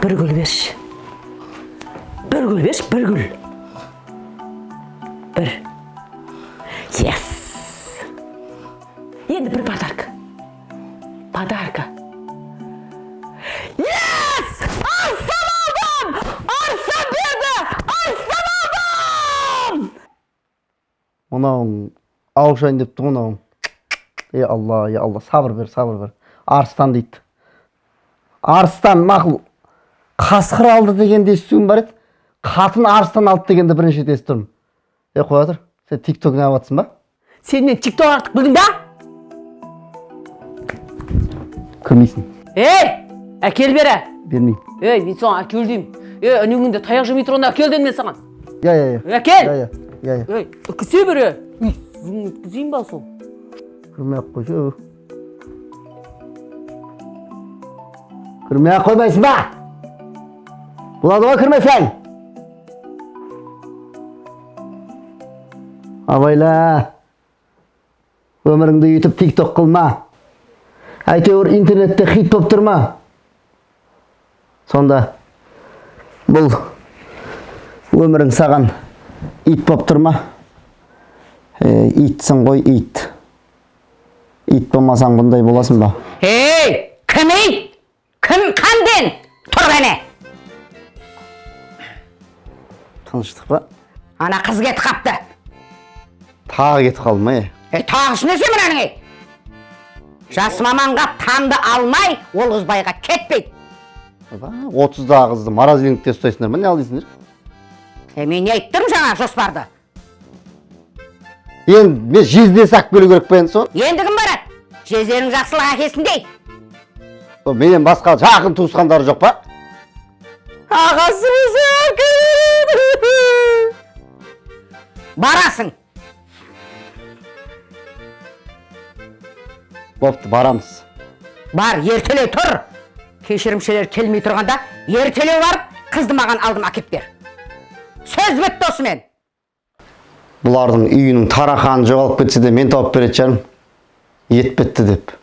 Бір гүл берші. Бір гүл берші, бір гүл. Бір. Yes! Енді бір подарка. Подарка. Yes! Арыстан алдым! Арыстан берді! Арыстан алдым! Мынауың ауышайын деп тұр мынауың. Е Алла, е Алла, сабыр бер, сабыр бер. Арыстан дейді. Арыстан мақұл. Қасқыр алды дегенде естуім бар еді. Қатын арыстан алды дегенде бірінші рет естіп тұрмын. Е, қоя тұр. Сен тик-ток не алып жатсың ба? Сен мен тик-ток артық білдің ба? Кірмейсің. Ей, әкел бері. Бермеймін. Ей, мен саған әкел деймін. Ей, үніңді таяқ жемей тұрғанда әкел дедім мен саған. Я, я, я. Әкел. Я, я, я, я. Ей, өткізе бері. Үй, өткізейін ба сол? Кірмей ақ қойшы. Кірмей ақ қоймайсың ба? Болады ғой кірмесең. Абайла. Өміріңді үйтіп тик-ток қылма. Әйтеуір интернетте хит болып тұрма. Сонда бұл өмірің саған ит болып тұрма. Итсің ғой, ит. Ит болмасаң бұндай боласың ба? Ей, кім ит? Кім қанден? Тұр кәне. Тыныштық па? Ана қыз кетіп қапты. Тағы кетіп қалды ма, е? Ей, тағысы несі мынаның, ей? Жас маманға тамды алмай, ол қыз байға кетпейді. 30-дағы қызды морозильникте ұстайсыңдар ма, не ал дейсіңдер? Мен не айтып тұрмын жаңа жоспарды? Енді мен жездесі алып келу керек пе енді сон? Енді кім барады? Жезденің жақсылық әкесіндей. Менен басқа жақын туысқандары жоқ па? Ағасы болса алып келеді. Барасың. Бопты, барамыз. Бар, ертелеу тұр. Кешірімшілер келмей тұрғанда ертелеу барып, қызды маған алдым әкеп бер. Сөз бітті осымен. Бұлардың үйінің тарақаны жоғалып кетсе де мен тауып беретін шығармын. Ет бітті деп.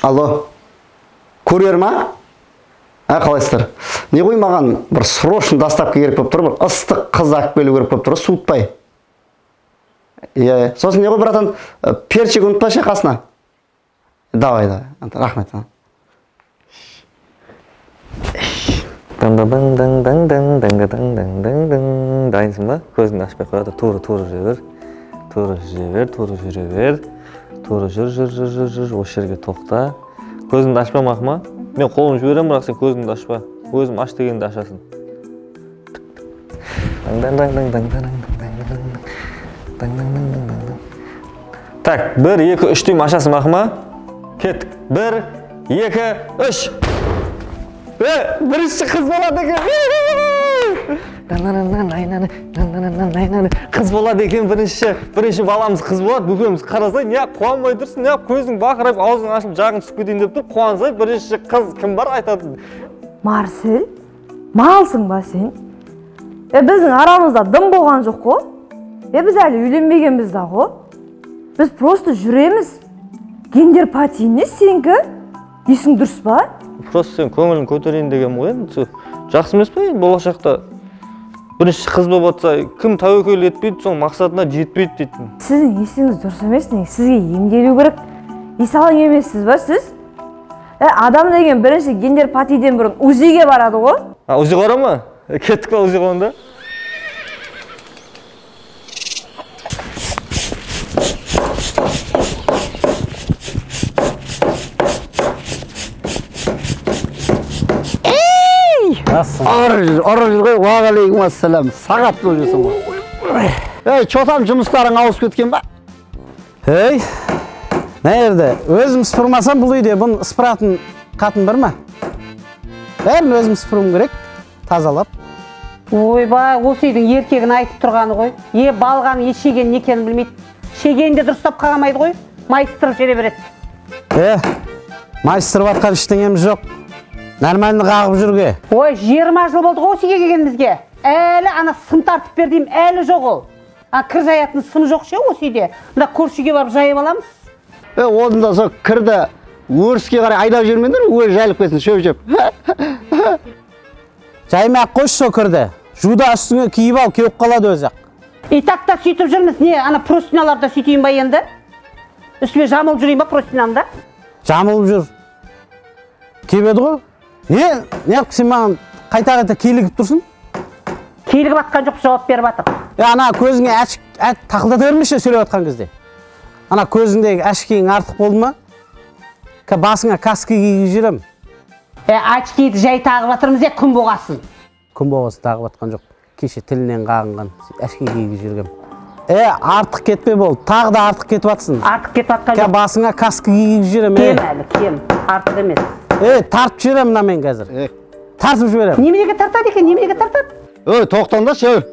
Алло, курьер ма? А, қалайсыздар? Не ғой маған бір срочно доставка керек болып тұр, бір ыстық қыз алып келу керек болып тұр, суытпай. Иә, сосын не ғой, братан, перчик ұмытпашы қасына. Давай, давай, рахмет. Дың-дың-дың-дың-дың-дың-дың-дың-дың. Дайынсың ба? Көзіңді ашпай қоя тұр. Тура, тура жүре бер. Тура жүре бер, тура жүре бер. Тура жүр, жүр, жүр, жүр, жүр. Осы жерге тоқта. Көзіңді ашпа, мақма. Мен қолымды жіберемін, бірақ сен көзіңді ашпа. Өзім аш дегенде ашасың. Так, 1, 2, 3 деймін, ашасың, мақма. Кеттік. 1, 2, 3. Бірінші қыз болады екен. Қыз болады екен бірінші. Бірінші баламыз қыз болады. Бөпеміз қарасай, не қуанбай тұрсың, не көзің бақырайып, аузың ашып, жағың түсіп кетейін деп тұр. Қуансай, бірінші қыз кім бар айтады. Марсель, малсың ба сен? Біздің арамызда дым болған жоқ қой. Біз әлі үйленбегенбіз да ғой. Біз просто жүреміз. Гендер пати не сенікі? Есің дұрыс па? Просто сен көңілін көтерейін деген ғой енді. Жақсы емес пе енді болашақта бірінші қыз болып жатса, кім тәуекел етпейді, соның мақсатына жетпейді дейтін. Сіздің есіңіз дұрыс емес, неге сізге емделу керек? Есалаң емессіз ба сіз? Адам деген бірінші гендер патиден бұрын УЗИ-ге барады ғой. А, УЗИ-ға бара ма? Кеттік па УЗИ-ға онда? Ары жүр, ары жүр ғой, уағалейкум ассалам. Сағат болып жүрсің ғой. Ей, чотам жұмыстарың ауысып кеткен ба? Ей, не жерде? Өзім сыпырмасам бұл үйде бұны сыпыратын қатын бар ма? Бәрін өзім сыпыруым керек, тазалап. Ойбай, осы үйдің еркегін айтып тұрғаны ғой. Е, балғаның е шегенің не екенін білмейді. Шегені де дұрыстап қағамайды ғой, майыстырып жібере береді. Е, майыстырып атқан ештеңеміз жоқ. Нормально қағып жүрге. Ой, 20 жыл болды ғой осы үйге келгенімізге. Әлі ана сым тартып бер деймін, әлі жоқ ол. А кір жаятын сым жоқ ше осы үйде. Мына көрші үйге барып жайып аламыз. Оның да сол кірді өріске қарай айдап жібермеңдер, өзі жайылып кетсін, шөп жеп. Жаймай ақ қойшы сол кірді. Жуда үстіңе киіп ал, кеуіп қалады өзі ақ. И так та сөйтіп жүрміз. Не, ана простыняларды сөйтейін ба енді? Үстіме жамылып жүрейін ба простынямды? Жамылып жүр. Кебеді ғой. Не, неғып сен маған қайта-қайта келігіп тұрсың? Келігіп атқан жоқ, жауап беріп жатыр. Ана көзіңе тақылдата бермеші сөйлеп жатқан кезде. Ана көзіңдегі әшкейің артық болды ма? Басыңа каска киіп жүрем. Очкиді жай тағып жатырмыз, күн болғасын. Күн болғасын тағып жатқан жоқ. Кеше тілінен қағынған әшкей киіп жүргем. Артық кетпе болды. Тағы да артық кетіп жатсың. Артық кетіп жатқан жоқ. Басыңа каска киіп жүрем. Кем әлі, кем. Артық емес. Тартып жіберем мына мен қазір. Тартып жіберем. Неменеге тартады екен, неменеге тартады? Тоқтаңдаршы,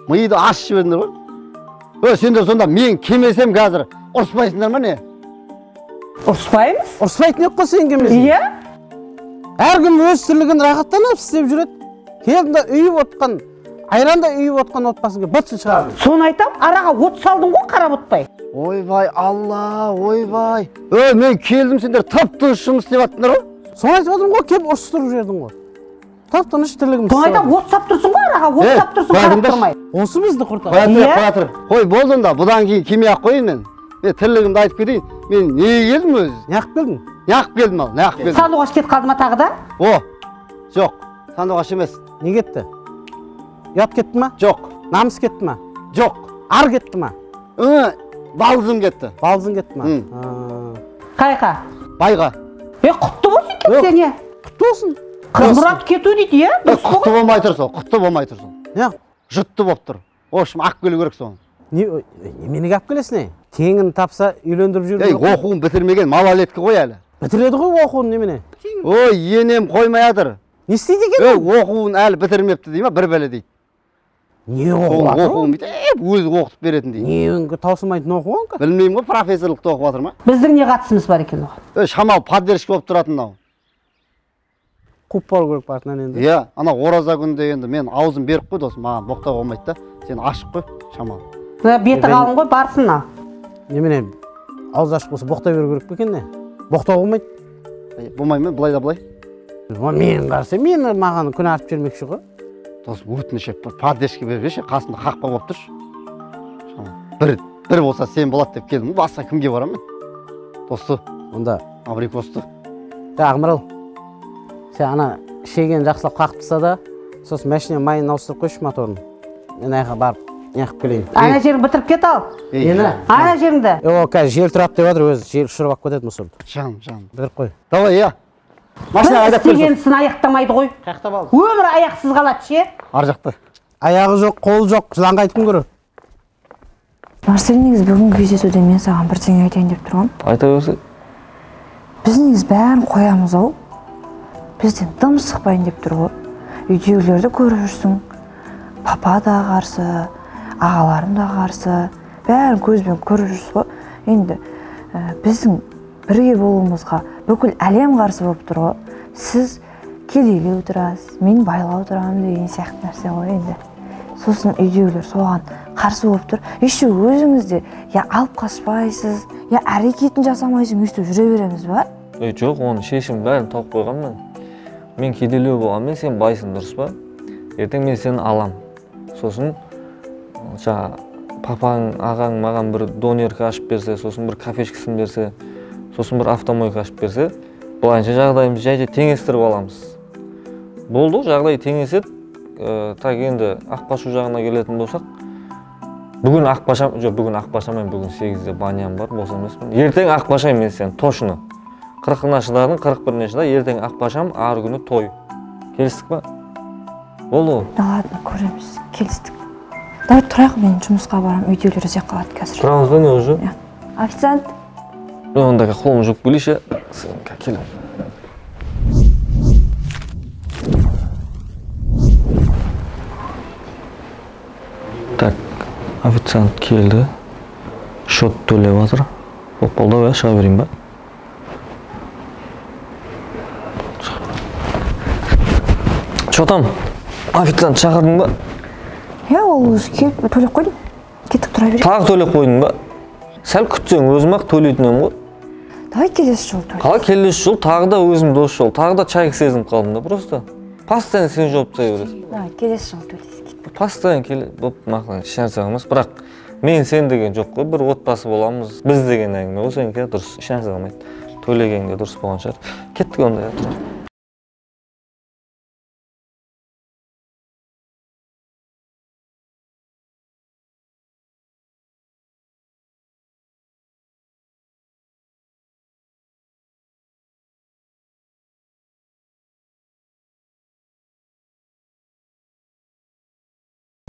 миды ашып жібердіңдер ғой. Сендер сонда мен келмесем қазір ұрыспайсыңдар ма не? Ұрыспаймыз? Ұрыспайтын ек қой сен келмесең. Иә. Әркім өз тірлігін рахаттанып істеп жүреді. Келдің де үйіп отқан, айран да үйіп отқан отбасыңа бытшын шығардың. Соны айтам, араға от салдың ғой қарап отпай. Ойбай, Алла, ойбай. Мен келдім, сендер тып-тыныш жұмыс істеп аттыңдар ғой. Соны айтып отырмын ғой, келіп ұрыстырып жібердің ғой. Тып-тыныш тірлігіміз. Соны айтам, от сап тұрсың ғой араға, от сап тұрсың қарап тұрмай. Осы бізді құртады. Қоя тұр, қоя тұр. Қой, болды онда, бұдан кейін келмей ақ қояйын мен. Мен тірлігімді айтып кетейін. Мен неге келдім өзі? Неғып келдің? Неғып келдім ал, неғып келдім. Сандуғаш кетіп қалды ма тағы да? О, жоқ, сандуғаш емес. Не кетті? Ұят кетті ма? Жоқ. Намыс кетті ма? Жоқ. Ар кетті ма? Балызым кетті. Балызың кетті ма? Қайқа? Байға. Құтты болсын кетсе не? Құтты болсын. Мұрат кету дейді, е? Құтты болмай тұр сол, құтты болмай тұр сол. Не? Жұтты болып тұр. В общем, ақ келу керек соны. Неменеге алып келесің, не? Теңін тапса үйлендіріп жүрген. Оқуын бітірмеген малолетка ғой әлі. Бітіреді ғой оқуын немене? Ой, енем қоймай жатыр. Не істейді екен? Оқуын әлі бітірмепті дей ма, бір бәле дейді. Не оқып жатыр? Оқуын бүйтіп өзі оқытып беретін дейді. Не өңгі таусылмайтын оқу оңғы? Білмеймін ғой, профессорлықты оқып жатыр ма? Біздің не қатысымыз бар екен оған? Шамал поддержка болып тұратын мынау. Қуып бару керек артынан енді. Иә, ана ораза күнінде енді мен аузым беріп қой досым, маған боқтауға болмайды да. Сен ашық қой, шамал. Беті қалың ғой, барсын ал. Немене, ауыз ашық болса боқтай беру керек пе екен не? Боқтауға болмайды. Болмай ма, былай да былай. Мен қарсы, мен маған күн артып жібермекші ғой. Досым, өтініш бір поддержка беріп жіберші, қасымда қақпа болып тұршы. Бір болса сен болады деп келдім, басқа кімге барамын мен? Досты, онда абрикосты. Ақмарал, сен ана шегені жақсылап қағып таста да, сосын машина майын ауыстырып қойшы моторын. Мен аяққа барып неғып келейін. Ана жерін бітіріп кет ал. Нені? Ана жеріңді. О, қазір жел тұрады деп жатыр, өзі жел ұшырып алып кетеді мусорды. Жан, жан. Бітіріп қой. Давай, иә. Машина айдап кел. Бір істегенсін аяқтамайды ғой. Қаяқта балды? Өмірі аяқсыз қалады ше. Ар жақта. Аяғы жоқ, қолы жоқ, жыланға айтқым көрер. Марсель, негізі бүгінгі кездесуде мен саған бірдеңе айтайын деп тұрғам. Айта берсе. Біз негізі бәрін қоямыз ау. Бізден дым шықпайын деп тұр ғой. Үйдегілерді көріп жүрсің. Папа да қарсы, ағаларым да қарсы. Бәрін көзбен көріп жүрсіз ғой. Енді біздің бірге болуымызға бүкіл әлем қарсы болып тұр ғой. Сіз кедейлеу тұрасыз, мен байлау тұрамын деген сияқты нәрсе ғой енді. Сосын үйдегілер соған қарсы болып тұр. Еще өзіңіз де я алып қашпайсыз, я әрекетін жасамайсыз, өйстіп жүре береміз ба? Жоқ, оның шешім бәрін тауып қойғанмын. Мен кедейлеу болғанмен сен байсың, дұрыс па? Ертең мен сені алам. Сосын жаңа папаң, ағаң маған бір донерка ашып берсе, сосын бір кафешкісін берсе, сосын бір автомойка ашып берсе, былайынша жағдайымызды жай-жай теңестіріп аламыз. Болды, жағдай теңеседі. Так енді Ақбашу жағына келетін болсақ, бүгін Ақбашам, жоқ, бүгін Ақбашамаймын, бүгін 8-де баням бар, бос емеспін. Ертең Ақбашаймын мен сені, точно. 40-ына шыдадың, 41-іне шыда, ертең Ақбашам, ары күні той. Келістік па? Болды ғой. Да ладно, көреміз, келістік. Давай тұрайық, мен жұмысқа барамын, үйдегілер іздеп қалады қазір. Тұрамыз ба не уже? Иә. Официант. Мен онда қолымды жуып келейінші. Сен кел. Так, официант келді. Счет төлеп жатыр. Болып болды ғой, шыға берейін ба? Че там? Официант шақырдың ба? Иә, ол уже келіп төлеп қойдым. Кеттік, тұра берейік. Тағы төлеп қойдың ба? Сәл күтсең өзім-ақ төлейтін едім ғой. Давай келесі жолы төлейсің. Қалай келесі жол? Тағы да өзім дос жол, тағы да чайка сезініп қалдым да просто. Постоянно сен жауап тастай бересің. Давай келесі жолы төлейсің. Кеттік. Постоянно келе, боп мақұл, ешнәрсе қылмас. Бірақ мен сен деген жоқ қой, бір отбасы боламыз, біз деген әңгіме ғой, сенікі дұрыс, ешнәрсе қылмайды. Төлеген де дұрыс болған шығар. Кеттік онда, тұра.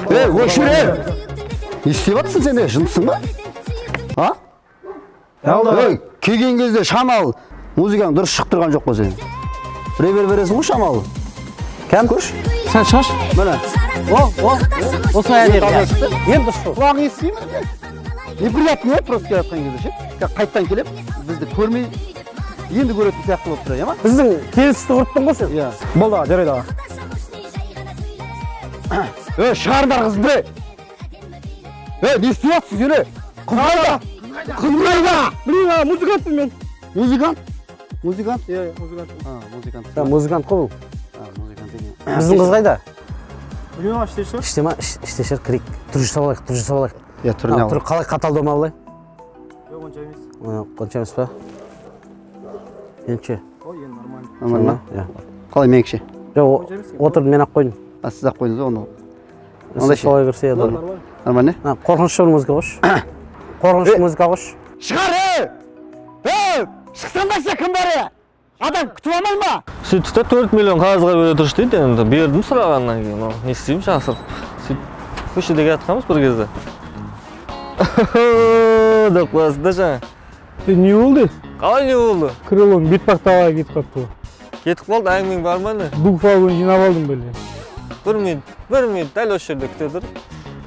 Ей, өшір, ей! Не істеп жатсың сен, ей, жындысың ба? А? Ей, келген кезде шамал музыкаң дұрыс шығып тұрған жоқ қой сен. Ревер бересің ғой шамал. Кәм көрші? Сәл шаш. Міне. О, о, осылай әдемі. Енді дұрыс болды. Құлағың естімей ме? Неприятно, не просто келе жатқан кезде ше. Қайттан келіп, бізді көрмей, енді көретін сияқты болып тұр, иә ма? Біздің келісті құрттың ғой сен. Иә. Болды аға, жарайды аға. Ей, шығарыңдар қызды! Ей, не істеп жатсың сен, ей? Қыз қайда? Қыз қайда? Білмеймін аға, музыкантпын мен. Музыкант? Музыкант? Иә, музыкант. А, музыкант. Да, музыкант қой бұл. А, музыкант екен. Біздің қыз қайда? Білмеймін аға, іште шығар. Іште ма? Іште шығар, кірейік. Түр жасап алайық, түр жасап алайық. Иә, түріне ал. Түр қалай қаталдау ма былай? Жоқ, онша емес. Онша емес па? Енді ше? Ой, енді нормально. Нормально ма? Иә. Қалай менікі ше? Жоқ, отырдым, мен ақ қойдым. А, сіз ақ қойдыңыз ба оны? Ондай ше? Солай берсе еді. Нормально? Қорқынышты бір музыка қойшы. Қорқынышты музыка қойшы. Шығар, ей! Ей! Шықсаңдаршы, кім бар, е? Адам күтіп алмай ма? Сөйтті да 4 миллион қарызға бере тұршы дейді, енді бердім сұрағаннан кейін, ол не істеймін жасырып. Сөйтіп көшеде келе жатқанбыз бір кезде. Деп қоясың да жаңа. Не болды? Қалай не болды? Крылом бетпақ далаға кетіп қалыпты ғой. Кетіп қалды, әңгімең бар ма не? Дух-вагон жинап алдым бәле. Бір минут, бір минут дәл осы жерде күте тұр.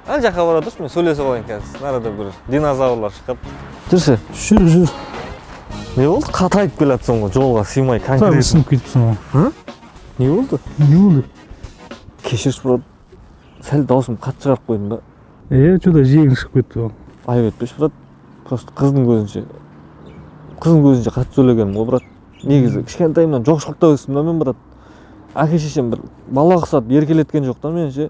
Ана жаққа бара тұршы, мен сөйлесіп алайын қазір. Нарада бір динозаврлар шығып. Жүрші. Жүр, жүр. Не болды? Қатайып келе жатсың ғой, жолға сыймай конкретно. Сынып кетіпсің ғой. Не болды? Не болды? Кешірші, брат. Сәл даусым қатты шығарып қойдым да. Что-то жиегің шығып кетті ғой. Айып етпеші, брат. Просто қыздың көзінше. Қыздың көзінше қатты сөйлегенім ғой, брат. Негізі кішкентайымнан жоқшылықта өстім да мен, брат. Әке шешем бір бала ұқсатып еркелеткен жоқ та мен ше.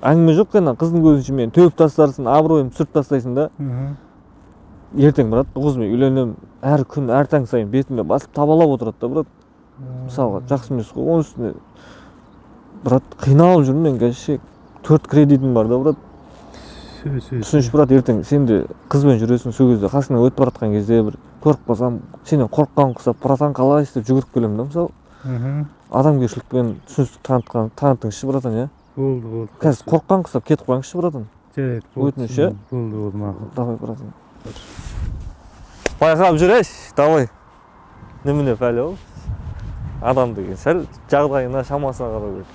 Әңгіме жоқ қана, қыздың көзінше мені теуіп тастарсың, абыройымды түсіріп тастайсың да. Ертең, брат, қызбен үйленемін, әр күн, әр таң сайын бетіме басып табалап отырады да, брат. Мысалға, жақсы емес қой, оның үстіне, брат, қиналып жүрмін мен қазір ше. 4 кредитім бар да, брат. Түсінші, брат, ертең сен де қызбен жүресің, сол кезде қасыңнан өтіп бара жатқан кезде бір көріп қалсам, сенен қорыққан құсап, братан қалайсың деп жүгіріп келемін да, мысалы. Адамгершілікпен түсіністік таныттыңызшы, братан, иә? Болды, болды. Қазір қорыққан құсап кетіп қойыңызшы, братан. Жарайды, болды. Өтініш, иә? Болды, болды, мақұл. Давай, братан. Байқап жүресіз, давай. Немене пәле ол? Адам деген сәл жағдайына, шамасына қарау керек.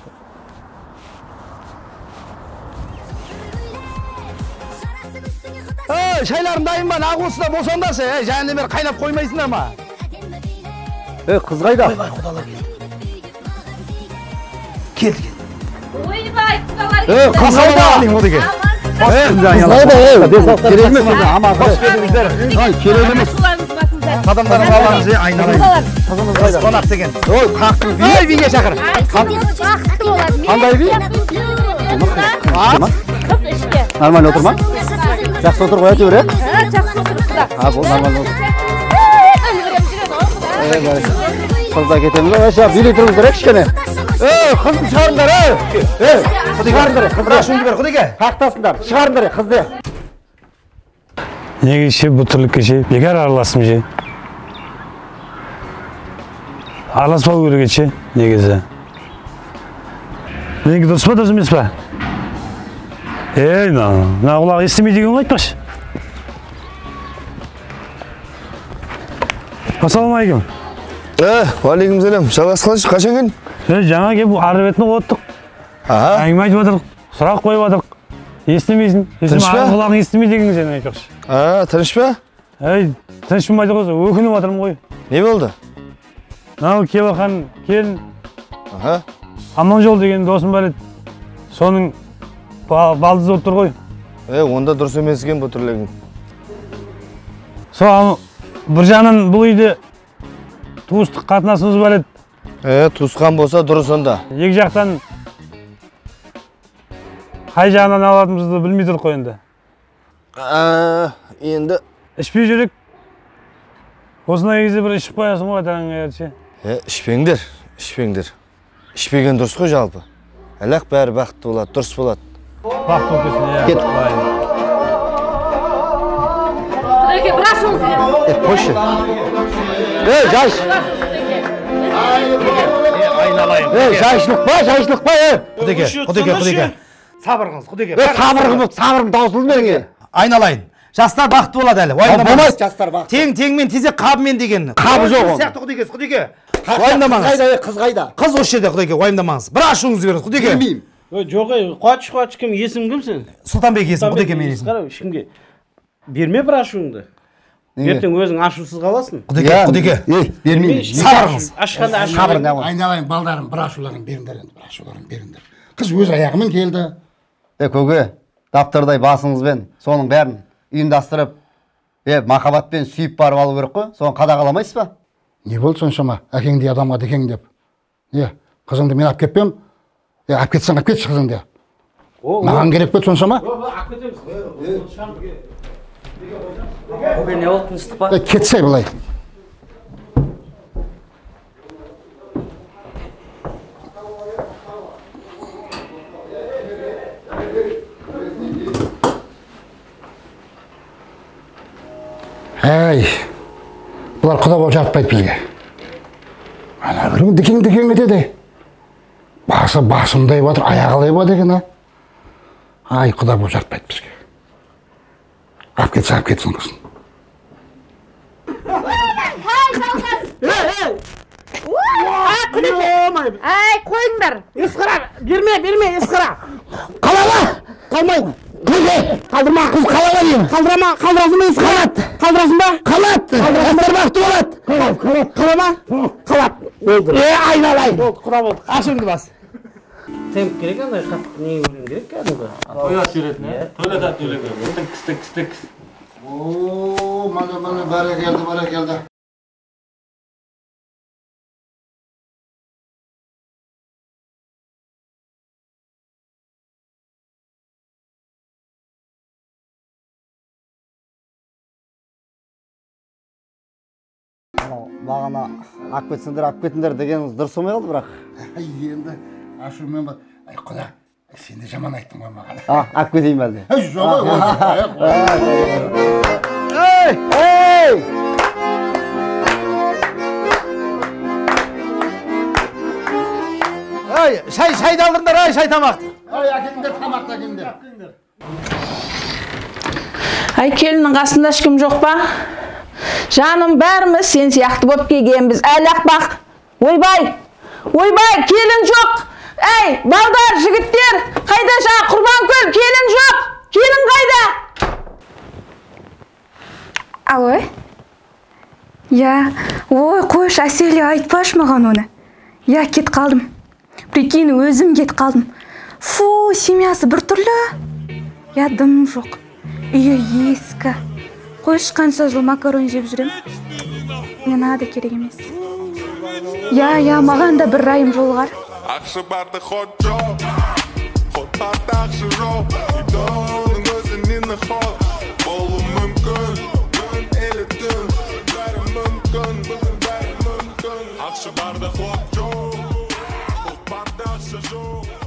Ей, шайларың дайын ба? Нағы осыда босаңдаршы, ей, жаңадан бері қайнап қоймайсыңдар ма? Ей, қыз қайда? Ойбай, құдалар келді. Келді, келді. Ойбай, құдалар келді. Ей, қыз қайда? Ей, қыз қайда, ей? Керек емес енді, аман. Қош келдіңіздер. Ай, керек емес. Қадамдарың алаңыз, ей, айналайын. Қызымыз қайда? Қонақ деген. Ой, қақтың би. Ей, биге шақыр. Бақытты болады. Қандай би? Қыз іште. Нормально отыр ма? Жақсы отыр ғой әйтеуір, е? Жақсы отыр, құда. А, бұл нормально отыр. Үлгерем жүреді ғой, құда. Қызда кетеміз ғой, ша, билей тұрыңыздар, кішкене. Ей, қызды шығарыңдар, ей! Ей, шығарыңдар, қызды. Ашуыңды бер, құдеке. Қақтасыңдар, шығарыңдар, қызды. Неге ше, бұл тірлікке ше, бекер араластым ше. Араласпау керек ше, негізі. Менікі дұрыс па, дұрыс емес па? Ей, мына құлағы естімей деген ғой айтпашы. Ассалаумағалейкум. Уағалейкум салам. Жалғас қалайсыз, қашан келдің? Жаңа келіп ары бетін оттық. Әңгіме айтып отырық, сұрақ қойып отырық. Естімейсің. Тыныш па? Құлағың естімей деген сен айтпақшы. Тыныш па? Ей, тыныш болмайды ғой, өкініп отырмын ғой. Не болды? Мынау келіп жатқан келін. Аманжол деген досым бар еді. Соның балдызы болып тұр ғой. Онда дұрыс емес екен бұл тірлігің. Сол бір жағынан бұл үйде туыстық қатынасымыз бар еді. Туысқан болса дұрыс онда. Екі жақтан қай жағынан алатынымызды білмей тұрық қой енді. Енді ішпей жүрек. Осындай кезде бір ішіп қоясың ғой таңертең. Ішпеңдер, ішпеңдер. Ішпеген дұрыс қой жалпы. Әлі-ақ бәрі бақытты болады, дұрыс болады. Бақытты болып кетсін, иә. Кет. Құдеке, бір ашуыңыз келді. Қойшы. Жайш. Айналайын. Жайшылық па, жайшылық па, Құдеке, құдеке, құдеке. Сабыр қылыңыз, құдеке. Сабырым таусылды менің. Айналайын. Жастар бақытты болады әлі. Болмайды жастар бақытты. Тең-теңмен тезек қабымен деген. Қабы жоқ оның. Сияқты құдекесі, құдеке. Уайымдамаңыз. Қыз қайда? Қыз осы жерде, құдеке, уайымдамаңыз. Бір ашуыңызды беріңіз, құдеке. Бермеймін. Жоқ, қуатшы, кім? Есім кім сен? Сұлтанбек есім, құдеке менің есімім. Ешкімге берме бір ашуыңды. Ертең өзің ашусыз қаласың. Құдеке, құдеке. Бермеймін. Сабыр қылыңыз. Ашқанда ашу. Айналайын, балдарым, бір ашуларын беріңдер енді, бір ашуларын беріңдер. Қыз өз аяғымен келді. Көке, даптардай басыңызбен соның бәрін ұйымдастырып, махаббатпен сүйіп барып алу керек қой. Соны қадағаламайсыз ба? Не болды соншама әкеңдей адамға декең деп? Не, қызыңды мен алып кетпем? Алып кетсең, алып кетші қызыңды. Маған керек пе соншама? Алып кетеміз. Көке, не болды, тыныштық па? Кетсей былай. Әй, бұлар құда болып жатпайды бізге. Ана біреу дікең-дікең етеді. Басы басымдай батыр, аяғы қалай болады екен, а? Ай, құда болып жатпайды бізге. Алып кетсе, алып кетсін қызын. Әй, қойыңдар. Исқара, берме, берме, Исқара. Қалама, қалмайды. Қалдырма, қыз қалама деймін. Қалдырама, қалдырасың ба, Исқара? Қалдырасың ба? Қалады. Жастар бақытты болады. Қалады. Қалама? Қалады. Айналайын. Болды, құда болды. Ашыңды бас. Темп керек андай, қатты не өлең керек кәдімгі. Тойлатып жүретін, ә? Тойлатады өлең. Тікс, тікс, тікс. О, міне, міне, бәрекелді, бәрекелді. Бағана алып кетсеңдер, алып кетіңдер дегеніңіз дұрыс болмай қалды бірақ. Енді ашумен бар. Ай, құда, сен де жаман айттың ғой маған. Алып кетейін бе әлде? Жоқ, ей, ей! Ей, шай, шайды алдырыңдар, ай, шай тамақты. Ай, әкеліңдер тамақты, әкеліңдер. Ай, келіннің қасында ешкім жоқ па? Жаным, бәріміз сен сияқты болып келгенбіз. Әлі-ақ бақ. Ойбай, ойбай, келін жоқ. Әй, балдар, жігіттер, қайда жаңа Құрбанкөл, келін жоқ. Келін қайда? Алло? Я, ой, қойшы, Әселия, айтпашы маған оны. Я, кет қалдым. Прикинь, өзім кет қалдым. Фу, семьясы бір түрлі. Я, дым жоқ. Үйі ескі. Қойшы, қанша жыл макарон жеп жүрем. Не надо, керек емес. Я, я, маған да бір райым жолығар. Ақшы барды ход жоқ, ход барды ақшы жоқ. Үйдің өзінен ход болуы мүмкін. Бүгін әлі түн, бәрі мүмкін, бүгін бәрі мүмкін. Ақшы барды ход жоқ, ход барды ақшы жоқ.